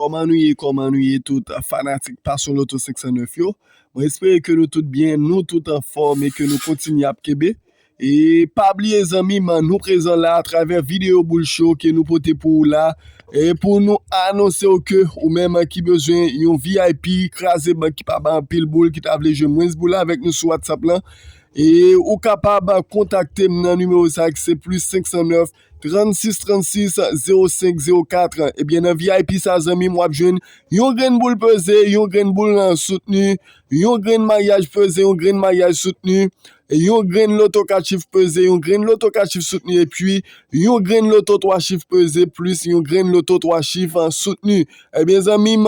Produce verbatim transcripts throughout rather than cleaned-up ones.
Kòman nou ye, kòman nou ye tout fanatik Passion Lotto senk san nèf yo? Mwen espere ke nou tout byen, nou tout anfòm e ke nou kontinye ap kenbe. E pa bliye zanmi m, nou prezan la atravè videyo Boul Show ke nou pote pou ou la. E pou nou anonse w ke ou menm ki bezwen yon V I P, kraze bank ki pa bay anpil boul, ki ta vle jwe mwens boul avèk nou sou WhatsApp lan, e ou kapab kontakte m nan nimewo sa ki se plis senk san nèf, trannsis trannsis, zewo senk zewo kat. Ebyen, nan V I P sa, zanmi m, w ap jwenn yon grenn boul peze, yon grenn boul soutni, yon grenn maryaj peze, yon grenn maryaj soutni, yon grenn loto kat chif peze, yon grenn loto kat chif soutni, epi yon grenn loto twa chif peze, plis yon grenn loto twa chif, ah, soutni. Ebyen, zanmi m,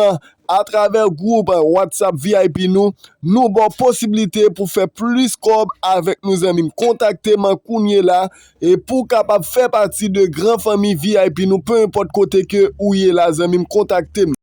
atravè gwoup WhatsApp V I P nou, nou ba w posiblite pou fè plis kòb avèk nou, zanmi m. Kontakte m kounye la e pou w kapab fè pati de gran fanmi V I P nou, pe enpòt kote ke ou ye la, zanmi m, kontakte m.